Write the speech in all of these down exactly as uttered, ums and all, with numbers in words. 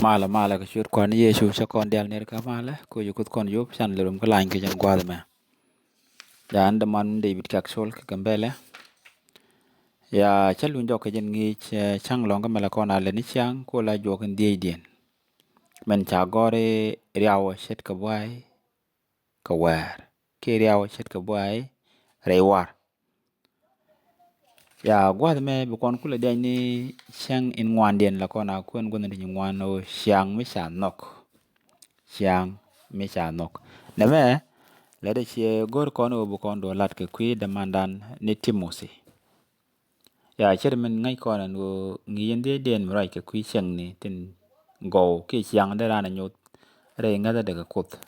Malɛ, malɛ kɛ ciöt Kua̱r ni Yecu, cä kɔn diaal ner kä malɛ, ko yɛ Kuoth kɔn yop, can lɛ rum kä lany kɛ jɛn gua̱a̱th ɛmɛ. Jaan däman David Kak Col kɛ Gambɛlɛ. Ya, cä luny jɔk kɛ jɛn ŋi̱i̱c, eh, ca̱ŋ lɔ̱ŋ kä mɛlɛ kɔn a lɛ ni ciaŋ, ko la juɔk in dhiecdiɛn. Mɛn ca gɔ̱r i̱ riaw ce̱tkɛ buay kɛ wäär, kiɛ riaw ce̱tkɛ buay rɛy war. Ya, gua̱th mɛ bi kɔn kulɛ diac ni cäŋ in ŋuandiɛn la kɔn a kuɛn gua̱th ni ti ŋuan ɔ ciaŋ mi ca nhɔk. Ciaŋ mi ca nhɔk. Nɛmɛ, lɛ dee ciɛ go̱r kɔn ɔ bi kɔn duɔ lat kɛ kui̱ dämandan ni Timothi. Ya, cir min ŋäc kɔn ɛn ɣöö ŋi̱i̱c in dhiecdiɛn mi ruac kɛ kui̱ cieŋni tin gɔw kiɛ ciaŋ dee raan ɛ nyuth rɛy ŋäthädɛ kɛ Kuoth.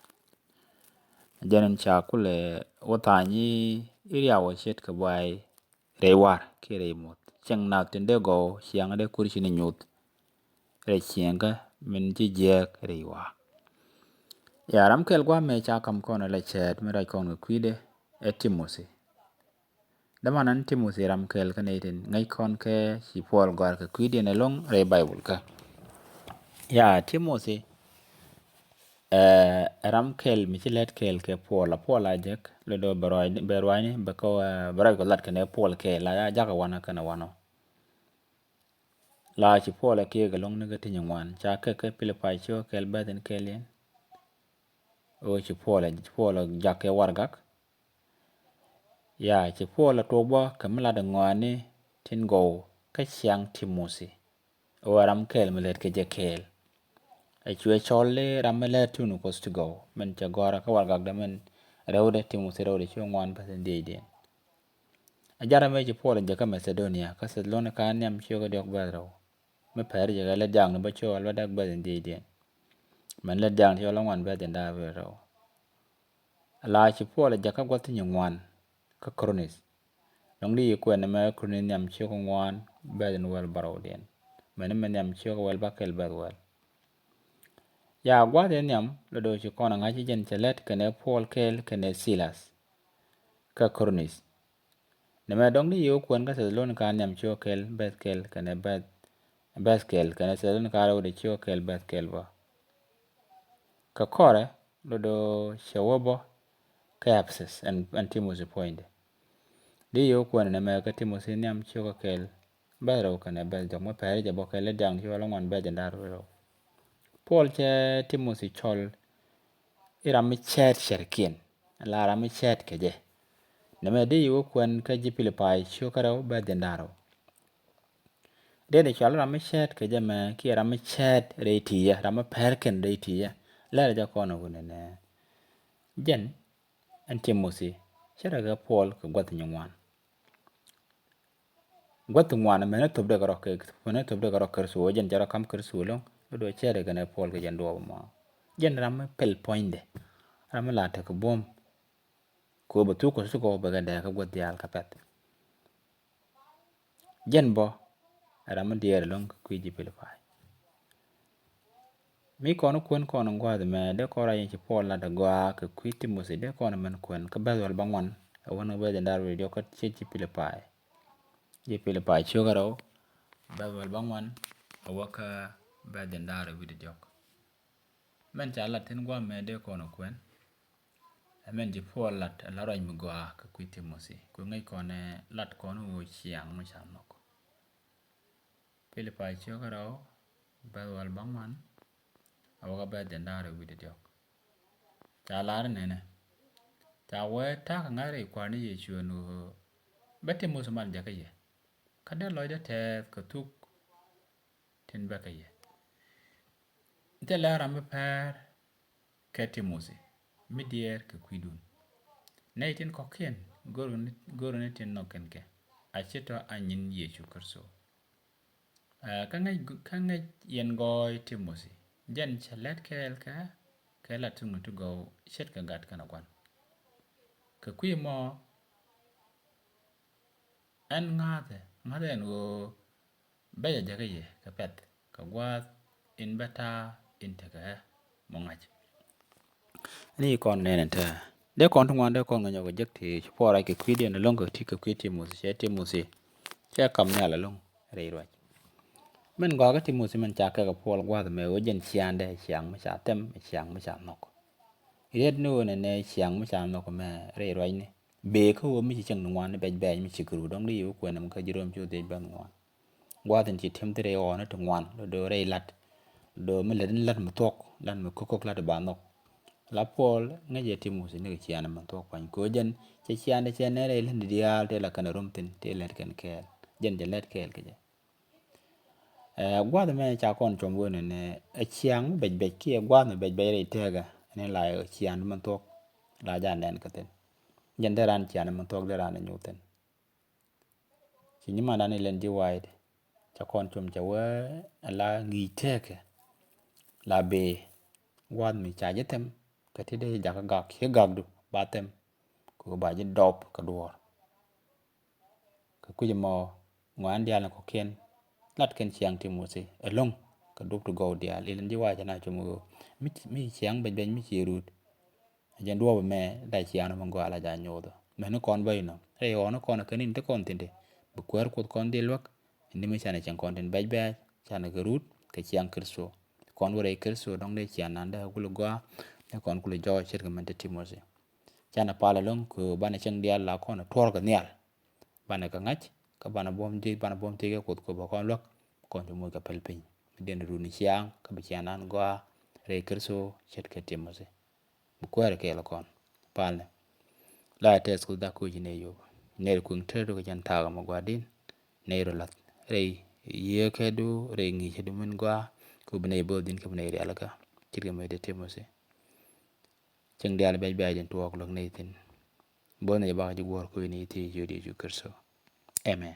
Jɛn in ca kulɛ wä tha̱a̱ny i̱ riaw ɛ ce̱tkɛ buay rɛy war kiɛ rɛy muɔ̱th. Cieŋ nath tin dee gɔw ciaŋ dee kur ci ni nyuth rɛy ciɛŋkä min ci jiääk rɛy wa̱a̱. Ya, ram kɛl gua̱a̱th mɛ ca ka̱m kɔn ɛ lɛ cɛɛt mi ruac kɔn kɛ kui̱dɛ ɛ Timothi. Däman ɛn Timothi ram kɛl kä nɛy tin ŋäc kɔn kɛ ci Puɔl gɔ̱a̱r kɛ kui̱diɛn ɛlɔ̱ŋ rɛy Baibol kä. Ya, Timothi, eh, ram kɛl mi ci lät kɛl kɛ Puɔl, a Puɔl a jek, lɛ do̱ bɛ ruacni, bɛ ruacni, bɛ kɔ, eh, bɛ ruac kɔ lat kɛnɛ Puɔl kɛl, la ya jakä wanɔ kɛnɛ wanɔ. La ci Puɔl ɛ kiɛ kɛ lɔ̱ŋ ni kä ti nyin ŋuan, ca kɛ kɛ Pilipai ci ɣä kɛl bɛth in kɛl yɛn. Ɣöö ci Puɔl ɛ, ci Puɔl ɛ jak kɛ warɛgak. Ya, ci Puɔl ɛ tuɔk bä kɛ mi lat ɛ ŋɔaani tin gɔw kä ciaŋ Timothi. Ɣöö ɛ ram kɛl mi lät kɛ jɛ kɛɛl. Ɛ cuɛ cɔl i̱ ram mi lät tun Kuɔth ti gɔw. Min cɛ gɔ̱rä kä warɛgak dɛ min rɛwdɛ Timothi rɛwdɛ ci ŋuan bäth in dhiecdiɛn. Ɛ jarɛ mɛ ci Puɔl ɛ jɛ kä Macedonia, kä Thɛthalonika nhiam ciökä diɔ̱k bäth rɛw. Mi pɛr jɛ kɛ lät jaakni bä ciökä lät dak bäth in dhiecdiɛn. Min lät jaakni ciökä lät ŋuan bäth in da̱a̱r rɛw. La ci Puɔl ɛ jakä gua̱th ti nyin ŋuan kä Korinth. Dɔ̱ŋ di yi kuɛn mɛ Korinth nhiam ciökä ŋuan bäth in wäl bärɔwdiɛn. Mɛn mɛ nhiam ciökä wäl bäkɛl bäth wäl. Ya, gua̱th in nhiam lɔ do̱ ci kɔn a ŋa̱c i̱ jɛn cɛ lät kɛnɛ Puɔl kɛl kɛnɛ Silas kä Korinth. Nɛmɛ dɔ̱ŋ di yi wä kuɛn kä Thɛthalonika nhiam ciökä kɛl bäth kɛl kɛnɛ bäth, bäth kɛl kɛnɛ Thɛthalonika rɛwdɛ ciökä kɛl bäth kɛl bä. Kä kɔrɛ lɔ do̱ cɛ wä bä kä Ɛpɛthäth ɛn, ɛn Timothi puɔ̱nydɛ. Di yi wä kuɛn nɛmɛ kä Timothi nhiam ciökä kɛl bäth rɛw kɛnɛ bäth jɔk mi pɛri jɛ bä kɛl i̱ diaŋ ciökä lɔ ŋuan bäth jɛ da̱r rɛw. Puɔl cɛ Timothi cɔl i̱ ram mi cɛɛt cɛrkiɛn. La ram mi cɛɛt kɛ jɛ. Nɛmɛ di yi wä kuɛn kä ji̱ Pilipai ciökä rɛw bäth jɛ da̱r rɛw. Dee ni cɔal ram mi cɛɛt kɛ jɛ mɛ kiɛ ram mi cɛɛt rɛy ti̱i̱ yɛ, ram mi pɛr kɛn rɛy ti̱i̱ yɛ. Lɛr jɛ kɔn wun nɛ. Jɛn ɛn Timothi cɛ rɛ kɛ Puɔl kɛ gua̱th nyin ŋuan. Gua̱th ŋuan mɛn thop dee kɛ rɔ kɛ, mɛn thop dee kɛ rɔ Kritho, jɛn cɛ rɔ kam Kritho lo̱ŋ, lɔ do̱ cɛ rɛ kɛnɛ Puɔl kɛ jɛn duɔɔp mɔ. Jɛn ram mi pɛl puɔ̱nydɛ, ram mi la tekɛ buɔ̱m. Kɛ ɣöö bɛ thuk kɛ thuk kɛ ɣöö bɛ kɛ dɛɛ kɛ gua̱th diaal kɛ pɛ̈th. Jɛn bä ɛ ram mi diɛɛr ɛlɔ̱ŋ kɛ kui̱ ji̱ Pilipai. Mi kɔn kuɛn kɔn in gua̱a̱th ɛmɛ dee kɔn ruac in ci Puɔl lat ɛ gɔaa kɛ kui̱ Timothi dee kɔn mɛn kuɛn kä bäth wäl bäŋuan ɛ wän kä bäth in da̱r wi̱cdɛ diɔ̱k kä ciɛ ji̱ Pilipai. Ji̱ Pilipai ciökä rɛw bäth wäl bäŋuan ɛ wä kä bäth in da̱r wi̱cdɛ diɔ̱k. Mɛn ca lat thi̱n gua̱a̱th ɛmɛ dee kɔn kuɛn. Ɛ mɛn ci Puɔl lat ɛ la ruac mi gɔaa kɛ kui̱ Timothi. Kui̱ ŋäc kɔn ɛ lat kɔn ɣöö ciaŋ mi ca nhɔk. Pilipai ciökä rɛw bäth wäl bäŋuan a wä kä bäth jɛn da̱ŋ rɛw wi̱cdɛ diɔ̱k. Ca lar nɛnɛ. Ca wee ta̱a̱ kɛ ŋa̱th rɛy Kua̱r ni Yecu ɛn ɣöö bä Timothi mal jakä yɛ. Kä dee lɔcdä tɛth kɛ thuk tin bä kɛ yɛ. Thilɛ ram mi pɛr kɛ Timothi mi diɛɛr kɛ kui̱dun. Nɛy tin kɔ̱kiɛn go̱r ni, go̱r ni tin nhɔk kɛn kɛ a ci tɔ a nyin Yecu Kritho. Ɛ, kä ŋäc, kä ŋäc yɛn gɔɔy Timothi jɛn cɛ lɛt kɛɛl kɛ, kɛ la tuŋni ti gɔw ce̱tkɛ gat kɛnɛ gua̱n. Kɛ kui̱ mɔ ɛn ŋa̱thɛ, ŋa̱thɛ ɛn ɣöö bä jɛ jäkä yɛ kɛ pɛ̈th kɛ gua̱a̱th in bä ta̱a̱ in tekɛ ɣä mɔ ŋa̱c. Ni kɔn nɛn ɛn täämɛ dee kɔn ti ŋuan dee kɔn ŋäc nyɔk kɛ jek ti ci Puɔl ruac kɛ kui̱diɛn ɛlɔ̱ŋ kɛ ti kɛ kui̱ Timothi, cɛ Timothi cɛ kam nhial ɛlɔ̱ŋ rɛy ruac. Min gɔaa kä Timothi min ca kɛ kɛ Puɔl gua̱th mɛ ɣöö jɛn ciaaŋdɛ ciaaŋ mi ca thɛm, ciaaŋ mi ca nhɔk. Riet ni ɣöö nɛnɛ ciaaŋ mi ca nhɔk mɛ rɛy ruacni, bëë kä ɣöö mi ci cieŋ ni ŋuan ni bɛc bɛɛc mi ci kɛ rut, dɔ̱ŋ di ɣöö kuɛn ɛmɛ kä Ji̱ Rom ci ɣöö dhieec bɛn ŋuan. Gua̱th in ci ti̱em thil rɛy ɣɔni ti ŋuan, do̱do̱ rɛy la̱t, do̱do̱ mi lät in la̱t mi thuɔ̱k, la̱t mi ko̱k ko̱k, la̱t ba nhɔk. La Puɔl ŋäcɛ Timothi ni kɛ ciaaŋ mi thuɔ̱k pua̱ny, kɛ ɣöö jɛn cɛ ciaaŋdɛ cɛ nɛn rɛy lätni diaal tëë la kɛn rom thi̱n, tëë lät kɛn kɛɛl. Jɛn cɛ lät kɛɛl kɛ jɛ. Ɛ, gua̱th mɛ ca kɔn cuɔm wen ɛnɛ, ɛ ciaaŋ mi bɛc bɛc kiɛ gua̱th mi bɛc bɛc rɛy tëkä, ɛn la ciaaŋ mi thuɔ̱k la ja nɛn kɛ thi̱n. Jɛn dee raan ciaaŋ mi thuɔ̱k dee raan ɛ nyuuth thi̱n. Ci nyimandan Ellen G. White ca kɔn cuɔm, cɛ wee ɛ la ŋi̱i̱c tëkä, la bëë gua̱th mi ca ji̱ thɛm, kɛ ti dee jakä gak, ci gakdu ba thɛm, kɛ ba ji̱ dɔp kɛ duɔ̱ɔ̱r. Kɛ kui̱c ɛmɔ ŋɔaani diaal ni kɔ̱kiɛn, lat kɛn ciaaŋ Timothi ɛlɔ̱ŋ kɛ duɔ̱p ti gɔw diaal. Ellen G. White cɛ na cuɔm ɣöö mi, mi ciaaŋ bɛc bɛc mi ci rut, jɛn duɔ̱ɔ̱p ɛmɛ la ciaaŋ mi gɔaa la ja nyooth ɔ. Mɛni kɔn bä inɔ, rɛy ɣɔni kɔn kɛ ni̱n ti kɔn thi̱n ti, bi kuäär Kuoth kɔn dhil luäk, ni mi canɛ cieŋ kɔn tin bɛc bɛc, canɛ kɛ rut kɛ ciaaŋ Kritho. Kɔn wä rɛy Kritho, dɔ̱ŋ dee ciaaŋdan dee kulɛ gɔaa, dee kɔn kulɛ jɔɔc ce̱tkɛ min te Timothi. Canɛ pal ɛlɔ̱ŋ kɛ banɛ cieŋ diaal la kɔn tuɔɔr kɛ nhial. Banɛ kɛ ŋa̱c, kä banɛ buɔ̱m ji̱, banɛ buɔ̱m thiec kɛ Kuoth kɛ bä kɔn luäk, kɔn ti moc kɛ päl piny. Mi diɛn runi ciaaŋ, kä bi ciaaŋdan gɔaa rɛy Kritho ce̱tkɛ Timothi. Bi kuäär kɛɛl kɔn. Palnɛ. La tɛth Kuoth dak kuc ni yop. Nɛy kui̱ŋ tëëdu kɛ jɛn thaak ɛmɔ Gua̱a̱rdin. Nɛy rɔ la̱th rɛy yieekädu, rɛy ŋi̱i̱cädu min gɔaa, kɛ bi nɛy bo̱o̱th din kä bi nɛy rialikä. Ce̱tkɛ mëë dee Timothi. Cieŋ diaal bɛc bɛc din tuɔɔk luäk nɛy thi̱n. Bo̱o̱th nɛy bak ji̱ guɔ̱ɔ̱r kui̱ ni thiec Yecu Kritho. Amen.